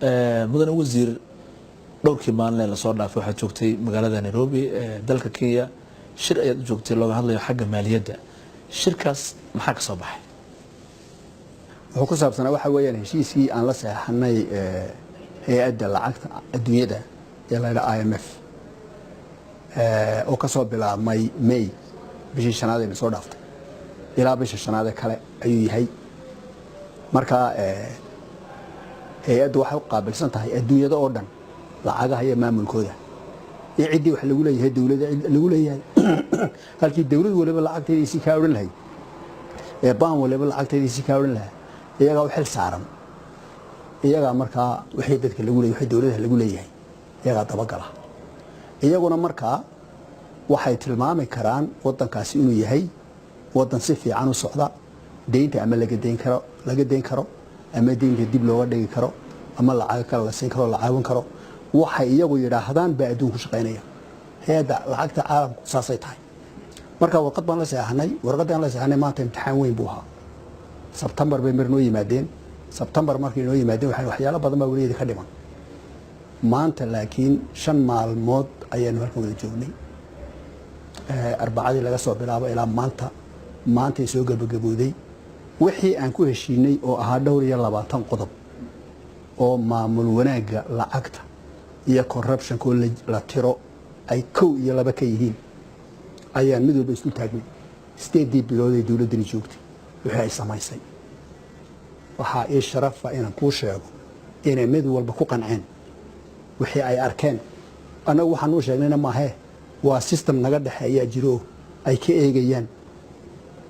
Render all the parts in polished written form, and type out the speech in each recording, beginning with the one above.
Mudane wasiir, dhowrkii maalin ee lasoo dhaafay waxaad joogtay magaalada Nairobi ee dalka Kenya. Shir ayaad u joogtay looga hadlayo xagga maaliyadda. Shirkaas maxaa ka soo baxay? Wuxuu ku saabsanaa waxa weeyaan heshiiskii aan la saxeexanay hay-adda lacagta adduunyada ee la yidhaha IMF, oo ka soo bilaabmay May, bishii shanaad ayna soo dhaaftay, ilaa bisha shanaad ee kale ayuu yahay. Marka hay-addu waxay u qaabilsan tahay adduunyada oo dhan lacagaha iyo maamulkooda iyo ciddii wax lagu leeyahay, dowladda cid lagu leeyahay. Halkii dowlad waliba lacagteediisii kaa odhan lahayd ee baan waliba lacagteediisii kaa odhan lahaa, iyagaa u xil saaran. Iyagaa markaa wixii dadka lagu leeyahay, wixii dowladaha lagu leeyahay, iyagaa dabagala. Iyaguna markaa waxay tilmaami karaan waddankaasi inuu yahay waddan si fiican u socda, deynta ama laga deyn karo ama deynta dib looga dhigi karo ama lacago kale la siin karo, la caawin karo. Waxay iyagu yidhaahdaan baa adduun ku shaqaynaya. Hay-adda lacagta caalamku saasay tahay. Marka warqad baan la saxeexnay. Warqaddaan la saxeexnay maanta imtixaan weyn buu ahaa. Sebtembar bay mar noo yimaadeen. Sebtembar markay noo yimaadeen, waxaan waxyaalo badan baa weligeeda ka dhiman. Maanta laakiin 5 maalmood ayaanu halkan wada joognay, Arbacadii laga soo bilaabo ilaa maanta. Maantay soo gabagabooday. Wixii aan ku heshiinay oo ahaa dhowr iyo 20 qodob oo maamul wanaagga lacagta iyo corruptionka oo la tiro ay kow iyo laba ka yihiin, ayaan mid walba isku taagnay. 8dii bilood ee dowladdani joogtay wixii ay samaysay, waxaa ii sharafa inaan kuu sheego inay mid walba ku qanceen wixii ay arkeen. Annagu waxaan uu sheegnayna maahee, waa system naga dhexeeyaa jiro ay ka eegayaan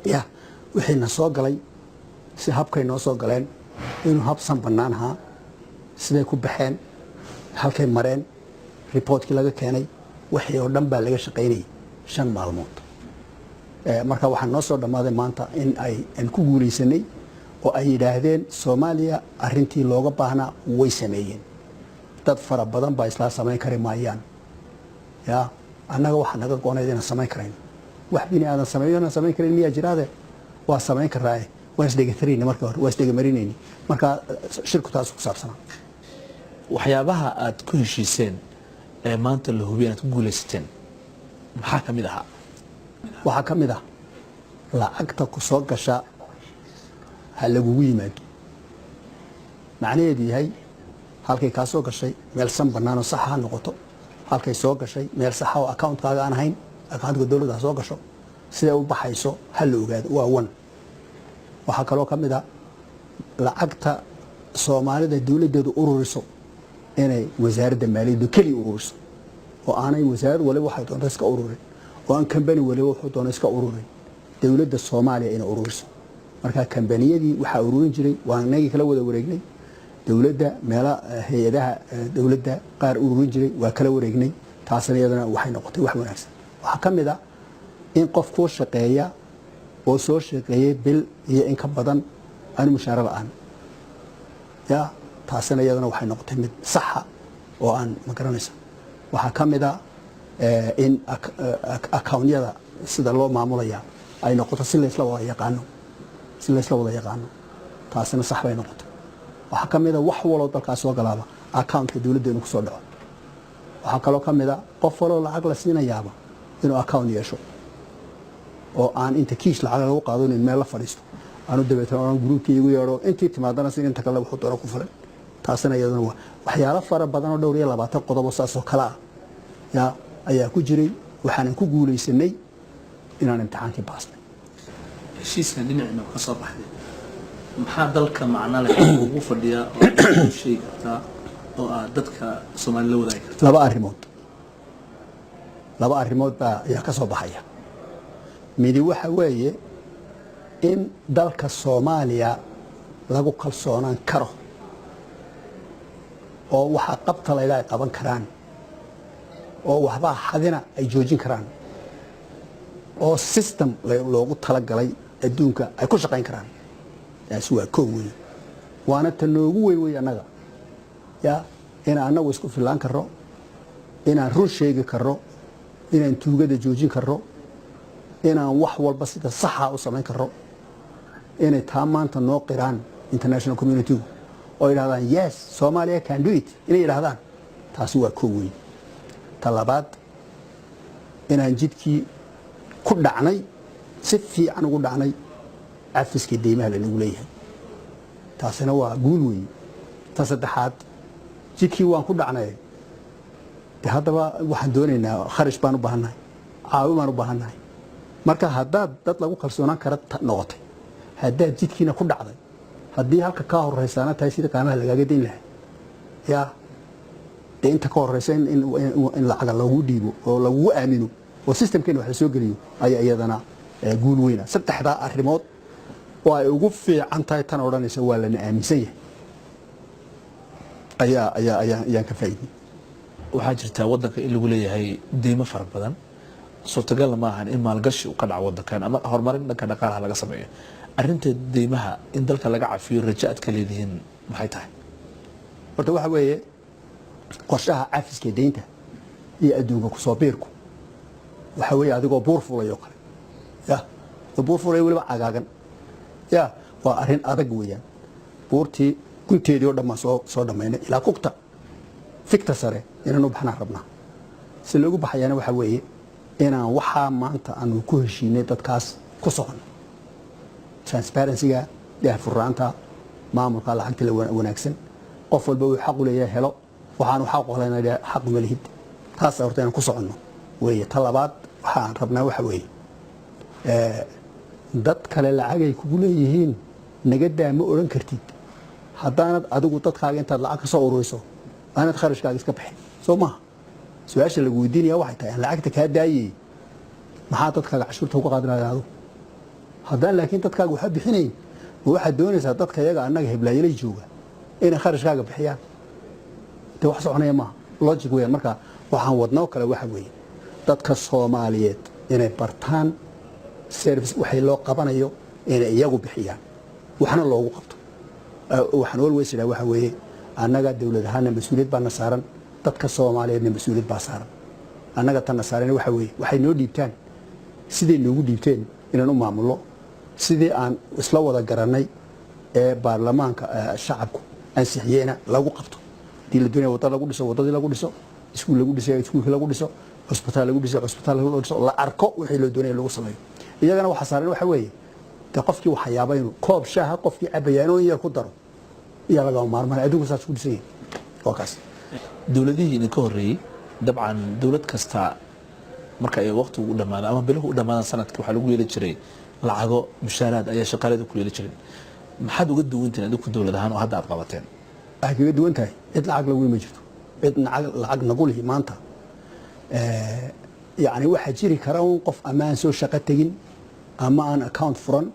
ya wixii na soo galay, si habkay noo soo galeen inuu habsan bannaan ahaa, siday ku baxeen, halkay mareen, reportkii laga keenay, wixii oo dhan baa laga shaqaynayay 5 maalmood. Marka waxaa noo soo dhammaaday maanta in ay aan ku guulaysanay oo ay yidhaahdeen Soomaaliya arrintii looga baahnaa way sameeyeen. Dad fara badan baa islaa samayn kari maayaan. Ya annaga waxaa naga go-onayd inaan samayn karayno. Wax bini aadan sameeyo inaan samayn karayn miyaa jiraade? Waa samayn karaaye, waan isdhegatarayni marka hore, waa isdhegamarinayni. Marka shirku taas ku saabsanaa. Waxyaabaha aad ku heshiiseen ee maanta la hubiya inaad ku guulaysateen maxaa ka mid ahaa? Waxaa ka mid ah lacagta ku soo gasha ha lagugu yimaado. Macnaheedu yahay halkay kaa soo gashay meel san banaanoo saxa ha noqoto. Halkay soo gashay meel saxa oo accountkaaga aan ahayn, accountka dowladda ha soo gasho. Siday u baxayso ha la ogaado. Waa one. Waxaa kaloo ka mid a lacagta Soomaalida dowladdeedu ururiso inay wasaaradda maaliyaddu keliya ururiso, oo aanay wasaarad waliba waxay doonto iska ururin, oo aan kambani waliba wuxuu doono iska ururin. Dowladda Soomaaliya inay ururiso. Marka kambaniyadii waxaa ururin jiray waa inagii kala wada wareegnay dowladda. Meela hay-adaha dowladda qaar ururin jiray waa kala wareegnay. Taasna iyadana waxay noqotay wax wanaagsan. Waxaa ka mid a in qof kuu shaqeeya oo soo shaqeeyey bil iyo in ka badan aanu mushaaro la-aan. Ya taasina iyadana waxay noqotay mid saxa oo aan ma garanaysa. Waxaa ka mid a in accountyada sida loo maamulaya ay noqoto si laysla wada yaqaano. Taasina sax bay noqotay. Waxaa ka mid a wax waloo dalkaas soo galaaba accountka dowladda inuu kusoo dhaco. Waxaa kaloo ka mid a qof waloo lacag la siinayaaba inuu account yeesho, oo aan inta kiish lacag lagu qaado in meel la fadhiisto aanu dabeetana oran groupkii igu yeedho, intii timaadana sin, inta kale wuxuu doono ku fulan. Taasina iyaduna waa waxyaalo fara badan oo dhowr iyo 20 qodobo saasoo kale ah ya ayaa ku jiray. Waxaanan ku guulaysanay inaan imtixaankii baasnay. Heshiiskan dhinaciina ka soo baxday maxaa dalka macno leh ugu fadhiyaa oo aad sheegi kartaa oo aad dadka Soomaali la wadaagi kartaa? Laba arrimood baa ayaa ka soo baxaya. Midi waxa weeye in dalka Soomaaliya lagu kalsoonaan karo oo waxaa qabta laydha ay qaban karaan, oo waxbaa xadina ay joojin karaan, oo system loogu talagalay adduunka ay ku shaqayn karaan. Taasi waa koow wey, waana ta noogu weyn wey annaga ya inaan annagu isku fillaan karro, inaan run sheegi karro, inaan tuugada joojin karro, inaan wax walba sida saxa u samayn karro. Inay taa maanta noo qiraan international communitygu. Oo yidhahdaan, "Yes, Somalia can do it," inay yidhahdaan. Taasi waa koo weyn. Ta labaad, inaan jidkii ku dhacnay, si fiican ugu dhacnay cafiskii deymaha lanagu leeyahay. Taasina waa guul weyn. Ta saddexaad, jidkii waan ku dhacnay de, haddaba waxaan doonaynaa kharash baan u baahannahay, caawi baan u baahannahay. Marka haddaad dad lagu kalsoonaan kara noqotay, haddaad jidkiina ku dhacday, haddii halka kaa horeysaana tahay sidii qaamaha lagaaga dayn lahaa, ya dee inta ka horeysa in lacaga loogu dhiibo oo lagugu aamino oo systemkeena wax la soo geliyo ayaa iyadana guul weyna. Saddexdaa arrimood oo ay ugu fiican tahay tan odhanaysa waa lana aaminsan yahay ayaa ayaa ayaa ayaan ka faa'iidnay. Waxaa jirtaa wadanka in lagu leeyahay deymo fara badan. Suurtagalna ma ahan in maalgashi uu ka dhaco wadankan ama horumarin dhanka dhaqaalaha laga sameeyo. Arrinta deymaha in dalka laga cafiyo, rajo aad ka leedihiin maxay tahay? Horta waxa weeye, qorshaha cafiska deynta iyo adduunka kusoo biirku waxa weeye adigoo buur fulay oo kale, ya oo buur fulay weliba cagaagan. Ya, waa arrin adag weeyaan. Buurtii gunteedii oo dhan baan soo dhammaynay, ilaa kugta figta sare inaan u baxnaan rabnaa. Si loogu baxayaana waxa weeye inaan waxaa maanta aanu ku heshiinay dadkaas ku soconno: transparencyga, daahfurnaanta, maamulka lacagta la wanaagsan, qof walba uu xaq u leeyahay helo, waxaanu xaq u helayna xaq uma lihid. Taas horta inaan ku soconno weeye. Ta labaad, waxaan rabnaa waxa weeye, dad kale lacagay kugu leeyihiin nagadaa ma odhan kartid haddaanad adigu dadkaaga intaad lacag ka soo ururiso aanad kharashkaaga iska bixin. Soo maaha? Su-aasha lagu weydiinaya waxay tahay, aan lacagta kaa daayey, maxaa dadkaaga cashuurta uga qaadi lahayd adigu? Haddaan laakiin dadkaaga waxba bixinayn, ma waxaad doonaysaa dadka iyaga annaga heblaayalay jooga inay kharashkaaga bixiyaan? Dee wax soconaya maaha, logic weeyaan. Marka waxaan wadnoo kale waxa weeye dadka Soomaaliyeed inay bartaan service waxay loo qabanayo inay iyagu bixiyaan, waxna loogu qabto. Waxaan always idhaha, waxa weeye, annaga dowlad ahaana mas-uuliyad baana saaran, dadka Soomaaliyeedna mas-uuliyad baa saaran. Annaga tanna saaran waxa weeye waxay noo dhiibtaan siday noogu dhiibteen inaan u maamullo, sidii aan isla wada garannay ee baarlamaanka shacabku ansixiyeena lagu qabto. Hadii la doonaya wadda lagu dhiso, waddadii lagu dhiso; iskuul lagu dhisay, iskuulkii lagu dhiso; cusbitaal lagu dhisay, cusbitaal lagu dhiso; la arko wixii loo doonaya lagu sameeyo. Iyagana waxa saaran waxa weeye dee, qofkii waxyaaba inuu koob shaaha qofkii cabayaa inuu in yar ku daro iyaa lagama maarmaan. Adduunku saas ku dhisan yahay, waa kaas. Dowladihii idinka horreeyey, dabcan dowlad kasta marka ay waqtigu u dhamaado ama biluhu u dhamaadaan sanadka, waxaa lagu yeeli jiray lacago mushaaraad ayaa shaqaalada ku yeeli jireen. Maxaad uga duwantihin adinku dowlad ahaan oo hadda aad qabateen? Waxay kaga duwan tahay, cid lacag lagu ma jirto, cid lacag nagu lihi maanta. Yani waxaa jiri kara un qof ama aan soo shaqo tegin ama aan account furan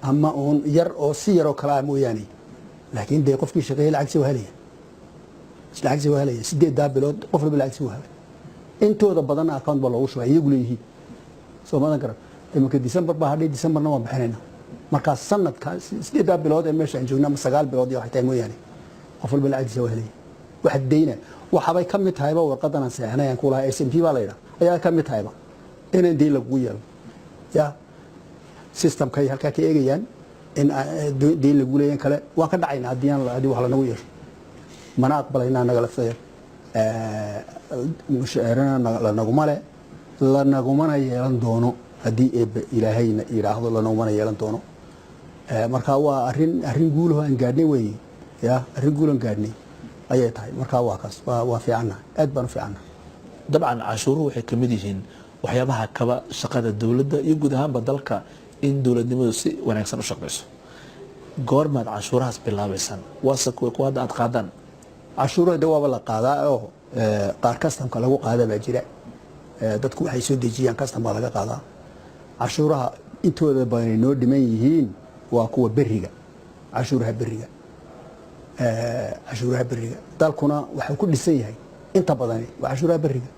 ama uun yar oo si yaroo kale ah mooyaane. Laakiin dee qofkii shaqeeyey lacagsi waa helaya, lacagsi waa helaya. 8-daa bilood qof walba lacagsi waa helay. Intooda badanna account baa loogu shubay iyagu leeyihiin. Soo madan garan? Iminka December baa hadhay, Decemberna waan bixinayna. Markaa sanadka 8-daa bilood ee meesha aan joogna ama 9 bilood iyo waxay tahay mooyaane, qof walba lacagtiisa waa helaya. Wax deyna waxaabay ka mid tahayba warqadan aan saxinay aan ku lahaa SMP baa la yidhaha ayaa ka mid tahayba inaan deyn lagugu yeelo. Ya, systemkay halkaa ka eegayaan in deyn lagu leeyan kale. Waan ka dhacayna haddii aan haddii wax lanagu yeesho. Mana aqbalayna annaga lafteeda. Mushaarana lanaguma le, lanagumana yeelan doono haddii Eebbe Ilaahayna yidhaahdo, lanagumana yeelan doono. Marka waa arrin guulaho aan gaadhnay weeye. Ya, arrin guulan gaadhnay ayay tahay. Marka waa kaas, waa fiicannahay, aad baan u fiicannahay. Dabcan canshuuruhu waxay ka mid yihiin waxyaabaha kaba shaqada dowladda iyo guud ahaanba dalka in dowladnimadu si wanaagsan u shaqeyso. Goormaad canshuurahaas bilaabaysaan? Waase kuwa hadda aad qaadaan? Canshuuraha de waaba la qaadaa oo qaar customka lagu qaada baa jira. Dadku waxay soo dejiyaan custom baa laga qaadaa. Canshuuraha intooda badanay noo dhiman yihiin waa kuwa beriga, canshuuraha beriga. Cashuuraha beriga dalkuna waxuu ku dhisan yahay inta badani waa cashuuraha beriga.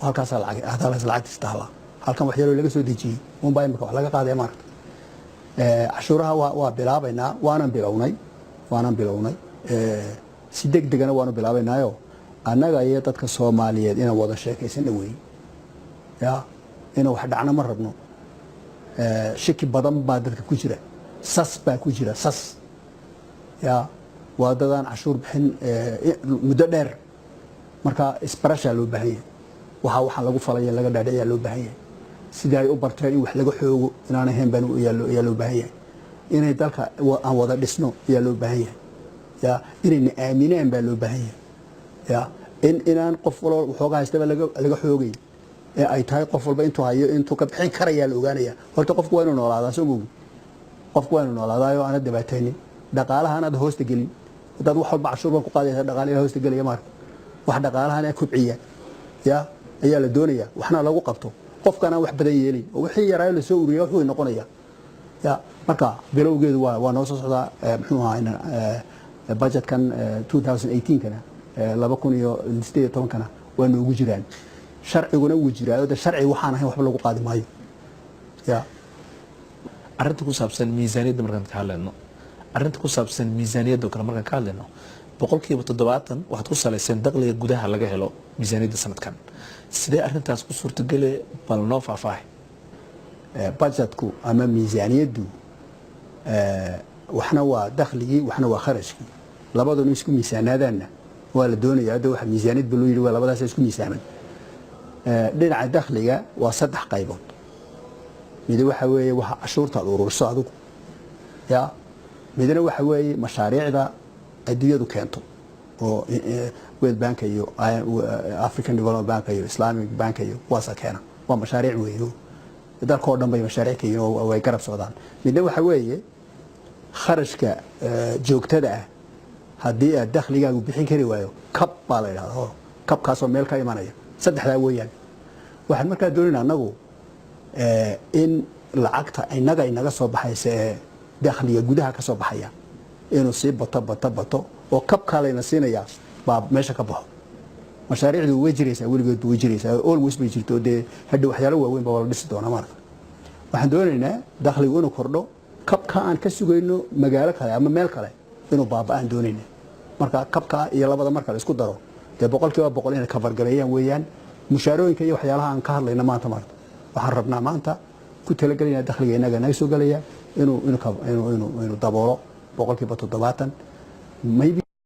Halkaasaa lacag, halkaas lacagtiis taallaa. Halkan wax yaroo laga soo dejiyey unbaa imika wax laga qaadaya maaragta. Cashuuraha waa bilaabaynaa, waanan bilownay, waanan bilownay. Si deg degana waanu bilaabaynaayo. Annaga iyo dadka Soomaaliyeed inaan wada sheekaysana weey. Ya, inaan wax dhacno ma rabno. Shiki badan baa dadka ku jira, sas baa ku jira, sas. Ya. Waa dadaan cashuur bixin muddo dheer. Marka isbarashaa loo baahan yahay. Waxaa lagu falaya laga dhaadhiciyaa loo baahan yahay. Sidii ay u barteen in wax laga xoogo inaan ahayn baan ayaa loo baahan yahay. Inay dalka aan wada dhisno ayaa loo baahan yahay. Ya, inayna aaminaan baa loo baahan yahay. Ya, inaan qof walba waxoogaa haystaba laga xoogay ee ay tahay qof walba intuu hayo intuu ka bixin karayaa la ogaanaya. Horta qofku waa inuu noolaadaa, soo mogi? Qofku waa inuu noolaadaa oo aanad dhibaataynin, dhaqaalaha anaad hoosta gelin. Haddaad wax walba cashuur baan ku qaadaysa, dhaqaalaha hoosta gelaya. Maarka wax dhaqaalahana kobciya ya ayaa la doonaya, waxna lagu qabto. Qofkaan aan wax badan yeelin oo wixii yaraayo lasoo ururiya wax weyn noqonaya. Ya, marka bilowgeedu waa noo soo socdaa. Muxuu ahaa, budgetkan 2018kana, 2018kana, waa noogu jiraan. Sharciguna wuu jiraa. De sharci waxaan ahayn waxba lagu qaadi maayo ya. Arrinta ku saabsan miisaaniyadda markaan ka hadlayno, arrinta ku saabsan miisaaniyadda oo kale markaan ka hadlayno, 70% waxaad ku salayseen dakhliga gudaha laga helo miisaaniyadda sanadkan. Sidee arrintaas ku suurtagele? Bal noo faahfaahay. Budgetku ama miisaaniyaddu waxna waa dakhligii, waxna waa kharashkii. Labaduna isku miisaanaadaanna waa la doonaya. Hadda waxa miisaaniyad ba loo yidhi waa labadaas isku miisaaman. Dhinaca dakhliga waa saddex qaybood. Mid waxa weeye waxa cashuurta aad ururso adigu ya. Midna waxa weeye mashaariicda adduunyadu keento oo World Bank iyo African Development Bank iyo Islamic Bank iyo kuwaasa keena. Waa mashaariic weeye, dalkoo dhan bay mashaariic ka yihiin oo way garab socdaan. Midna waxa weeye kharashka joogtada ah. Haddii aad dakhligaagu bixin kari waayo, kab baa la idhahda oo kabkaasoo meel ka imanaya. Saddexdaa weeyaan. Waxaan markaa doonayna annagu in lacagta inaga inaga soo baxaysa ee dakhliga gudaha ka soo baxaya inuu sii bato, bato, bato oo kabkaa layna siinayaa baa meesha ka baxo. Mashaariicdu way jiraysaa, weligeedba way jiraysaa, always bay jirto. Dee hadhow waxyaalo waaweyn baa la dhisi doonaa. Marka waxaan doonaynaa dakhligu inuu kordho, kabka aan ka sugayno magaalo kale ama meel kale inuu baaba'aan doonayna. Marka kabka iyo labada marka la isku daro, dee 100% inay cover gareeyaan weeyaan mushaarooyinka iyo waxyaalaha aan ka hadlayna maanta. Marka waxaan rabnaa maanta ku talagelayna dakhliga inaga naga soo gelaya inuu daboolo 70%, maybe.